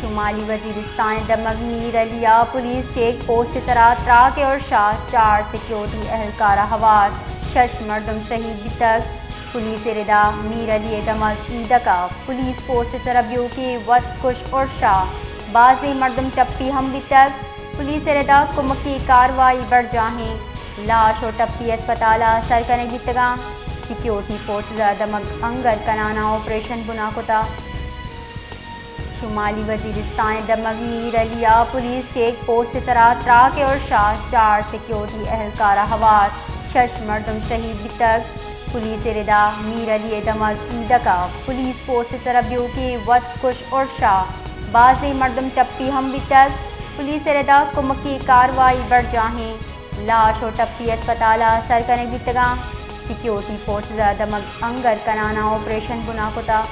شمالی وزیرستان ءِ دمگ میر علی ءَ پولیس چیک پوسٹ ءِ سرا تراک ءِ ارش ءَ چار سیکیورٹی اہلکار ءَ ہوار، شش مردم شہید بیتگ۔ پولیس ءِ ردا میر علی ءِ دمگ ایدک ءَ پولیس پوسٹ ءِ سرا بیوکیں وت کش ارش ءَ بازیں مردم ٹپی ہم بیتگ۔ پولیس ءِ ردا کمکی کاروائی برجاہیں، لاش و ٹپی اسپتال ءَ سر کنگ بیتگاں۔ سیکیورٹی فورسز ءَ دمگ انگر کنان ءَ آپریشن بنا کتا۔ شمالی وزیرستان ءِ دمگ میر علی ءَ پولیس چیک پوسٹ ءِ سرا تراک ءِ ارش ءَ چار سیکیورٹی اہلکار ءَ ہوار شش مردم شہید بیتگ۔ پولیس ءِ ردا میر علی ءِ دمگ ایدک ءَ پولیس پوسٹ ءِ سرا بیوکیں وت کش ارش ءَ بازیں مردم ٹپی ہم بیتگ۔ پولیس ءِ ردا کمکی کاروائی برجاہیں، لاش و ٹپی اسپتال ءَ سر کنگ بیتگاں۔ سیکیورٹی فورسز ءَ دمگ انگر کنان ءَ آپریشن بنا کتا۔